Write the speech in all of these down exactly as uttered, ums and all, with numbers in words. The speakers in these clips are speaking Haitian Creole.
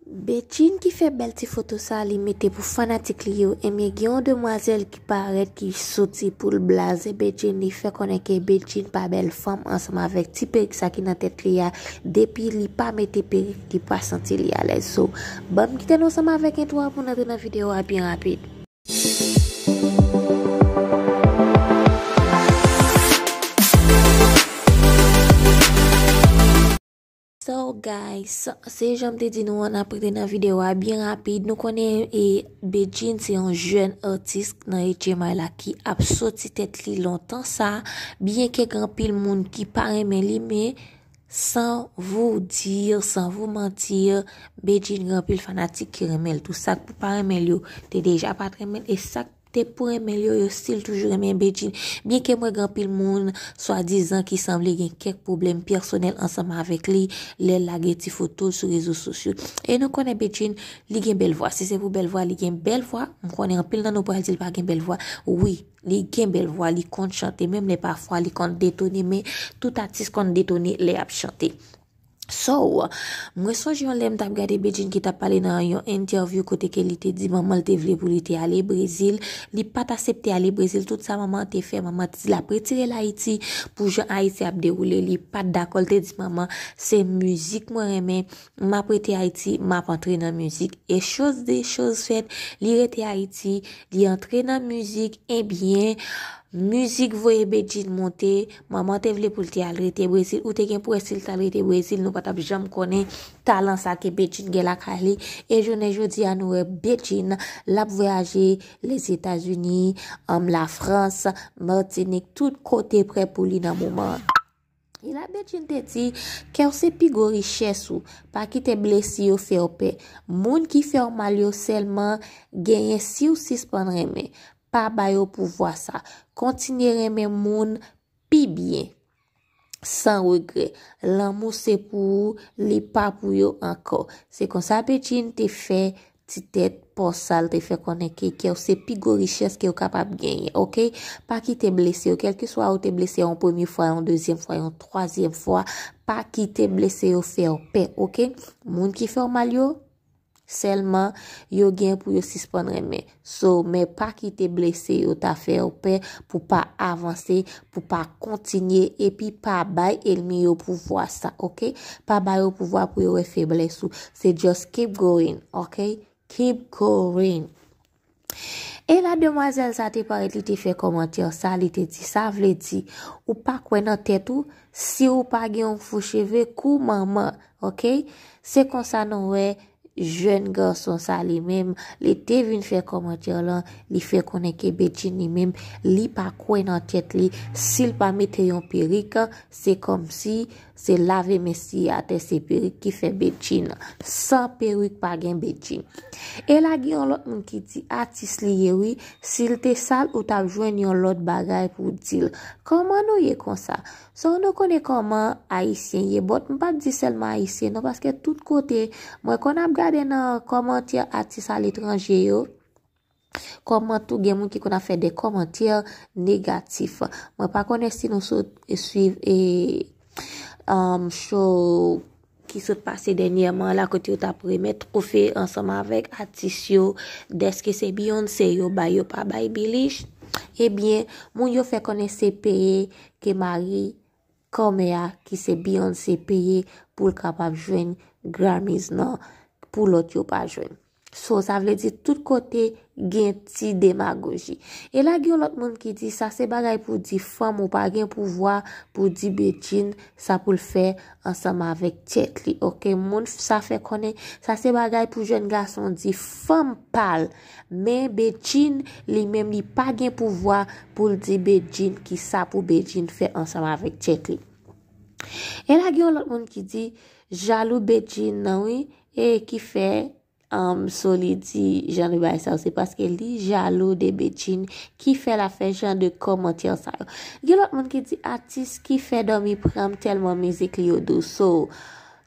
Bedjine ki fè bèl ti foto sa li mete pou fanatik li yo, ebyen gen yon demwazèl ki parèt ki soti pou l blaze Bedjine, li fè konnen ke Bedjine pa bèl fanm ansanm avèk ti perik sa ki nan tèt li a, depi li pa mete perik li pa santi li alèz. So, ban m kite nou ansanm avèk entwo a pou n antre nan videyo a byen rapid. So guys, se jan m te di nou an, n ap rete nan videyo a byen rapid. Nou konnen e Bedjine se yon jèn atis nan H M I la ki ap soti tèt li lontan sa, byen ke gen anpil moun ki pa renmen li, men sans vous dire, sans vous mentir, Bedjine gen anpil fanatik ki renmen l tou. Sa k pou pa renmen l yo te deja pa t renmen l, e sa k te pou renmen l yo, yo still toujou renmen Bedjine. Byen ke mwen gen anpil moun, swadizan ki sanble gen kèk pwoblèm pèsonèl ansanm avèk li, lè l lage ti foto l sou rezo sosyo. E nou konnen Bedjine, li gen bèl vwa. Si se pou bèl vwa, li gen bèl vwa. M konnen anpil nan nou pral di l pa gen bèl vwa. Wi, li gen bèl vwa, li konn chante, menm lè pafwa li konn detone, men tout atis konn detone lè y ap chante. So, mwen sonje yon lè m t ap gade Bedjine ki t ap pale nan yon entèvyou kote ke li te di manman l te vle pou li te ale Brezil. Li pa t aksepte ale Brezil. Tout sa manman an te fè, manman an te di l ap retire l Ayiti pou jan Ayiti ap dewoule. Li pa t dakò. L te di manman, se mizik mwen renmen. M ap rete Ayiti, m ap antre nan mizik. E choz de choz fèt, li rete Ayiti, li antre nan mizik. Ebyen, mizik voye Bedjine monte. Manman te vle pou l te al rete Brezil. Ou te gen pou wè si l t al rete Brezil, nou pa t ap janm konnen talan sa ke Bedjine gen lakay li. E jounen jodi a, nou wè Bedjine, l ap vwayaje Lèzetazini, um, Lafrans, Matinik, tout kote prè pou li nan moman an. E la Bedjine te di, kè w se pi gwo richès ou, pa kite blesi yo fè w pè. Moun ki fè w mal yo sèlman genyen si w sispann renmen. Pa ba yo pouvwa sa. Kontinye renmen moun pi byen, san regrè. Lanmou se pou ou, li pa pou yo ankò. Se konsa Bedjine te fè ti tèt pòs sa l te fè konnen ke kè w se pi gwo richès ke w kapab genyen, oke? Pa kite blese yo, kèlkeswa ou te blese yon premye fwa, yon dezyèm fwa, yon twazyèm fwa, pa kite blese yo fè w pè, oke? Moun ki fè w mal yo, sèlman yo gen pou yo sispann renmen. So, men pa kite blese yo ta fè w pè pou pa avanse, pou pa kontinye, epi pa bay ènmi yo pouvwa sa, oke? Pa ba yo pouvwa pou yo wè feblès ou. Se just keep going, oke? Keep going. E la demwazèl sa te parèt li te fè kòmantè sa, li te di, sa vle di, ou pa kwè nan tèt ou, si ou pa gen yon fo cheve, kou manman, oke? Se konsa nou wè jèn gason sa li menm, li te vin fè kòmantè lan, li fè konnen ke Bedjine li menm, li pa kwè nan tèt li, si l pa mete yon perik, se kòmsi se lave men siye atè, se perik ki fè Bedjine. San perik pa gen Bedjine. E la gen yon lòt moun ki di atis li ye wi, si l te sal ou t ap jwenn yon lòt bagay pou di l. Kòman nou ye konsa? So nou konnen kòman ayisyen ye, but m p ap di sèlman ayisyen non, paske tout kote mwen konn ap gade nan kòmantè atis aletranje yo, kòman tou gen moun ki konn ap fè de kòmantè negatif. Mwen pa konnen si nou sot swiv e um, show ki sot pase dènyèman la kote yo t ap remèt twofe ansanm avèk atis yo, dèske se Beyoncé yo bay, yo pa bay Billie Eilish. Ebyen, moun yo fè konnen se peye ke mari kòmè a ki se Beyoncé peye pou l kapab jwenn Grammys nan pou lòt yo pa jwenn. So, sa vle di tout kote gen ti demagoji. E la gen yon lòt moun ki di sa se bagay pou di fanm ou pa gen pouvwa pou di Bedjine sa pou l fè ansanm avèk tèt li. Oke, moun sa fè konnen sa se bagay pou jèn gason di fanm pa l. Men Bedjine li menm li pa gen pouvwa pou l di Bedjine ki sa pou Bedjine fè ansanm avèk tèt li. E la gen yon lòt moun ki di jalou Bedjine nan wi, e ki fè um, so li di jan de bagay sa yo, se paske li jalou de Bedjine ki fè l ap fè jan de kòmantè sa yo. Gen lòt moun ki di atis ki fè dòmi pran m tèlman mizik li yo dous. So,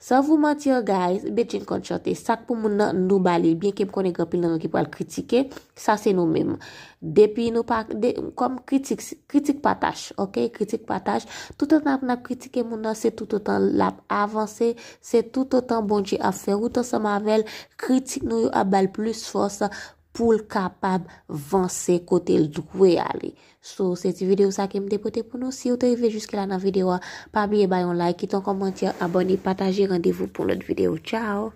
Sans vous mentir, guys, Bedjine konn chante. Sa k pou moun nan, nou ba li l. Byen ke m konnen gen anpil nan nou ki pral kritike, sa se nou menm. Depi nou pa, de, kòm kritik, kritik pa tach, ok? Kritik pa tach. Toutotan n ap, n ap kritike moun nan, se toutotan l ap avanse, se toutotan Bondye ap fè wout ansanm avè l. Kritik nou yo ap ba l plis fòs pou l kapab vanse kote l dwe ale. So, se ti videyo sa ke m te pote pou nou. Si w te rive jiske la nan videyo a, pa bliye bay yon like, kite yon kòmantè, abòne, pataje. Randevou pou lòt videyo. Tchao!